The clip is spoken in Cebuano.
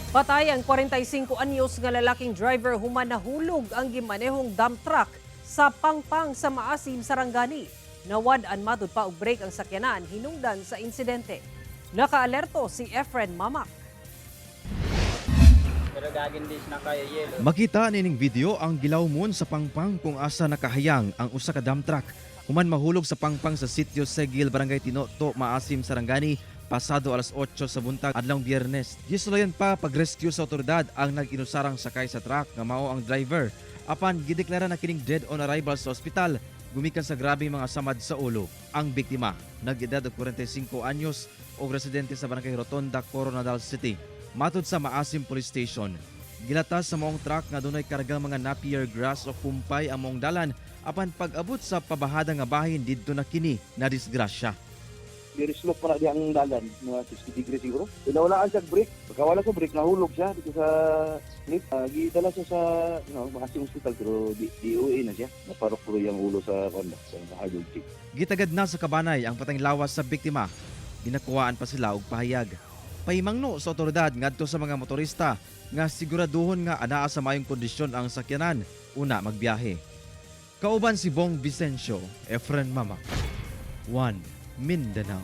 Patay ang 45 anyos nga lalaking driver human nahulog ang gimanehong dump truck sa Pangpang sa Maasim, Sarangani. Nawad-an matud pa og brake ang sakyanan hinungdan sa insidente. Nakaalerto si Efren Mamak. Pero gagin dis na kaya yellow. Makita nining video ang gilawmon sa pangpang kung asa nakahayang ang usa ka dump truck human mahulog sa pangpang sa sitio Segil, Barangay Tinoto, Maasim, Sarangani pasado alas 8 sa buntag adlawng Biyernes. Gisulayan pa pag-rescue sa otoridad ang nag-inusarang sakay sa truck nga mao ang driver. Apan gideklara na kining dead on arrival sa ospital gumikan sa grabeng mga samad sa ulo. Ang biktima nag-edad og 45 anyos og residente sa Barangay Rotonda, Coronadal City. Matod sa Maasim Police Station, gilatas sa maong truck nga dunay kargang mga napier grass o kumpay ang maong dalan, apan pag-abot sa pabahada nga bahin, didto na kini na disgrasya. Very slope pa na di ang dalan, mga 60 degrees siguro. Pinawalaan siya brake. Pagkawala sa brake, nahulog siya dito sa slip. Gidala siya sa Maasim Hospital pero di DOA na siya. Naparok pero yung ulo sa kondo, sa hard object. Gitagad na sa kabanay ang patayng lawas sa biktima. Ginakuhaan pa sila og pahayag. Pahimangno sa otoridad ngadto sa mga motorista nga siguraduhon nga anaa sa maayong kondisyon ang sakyanan una magbiyahe. Kauban si Bong Vicencio, Efren Mama. 1 Mindanao.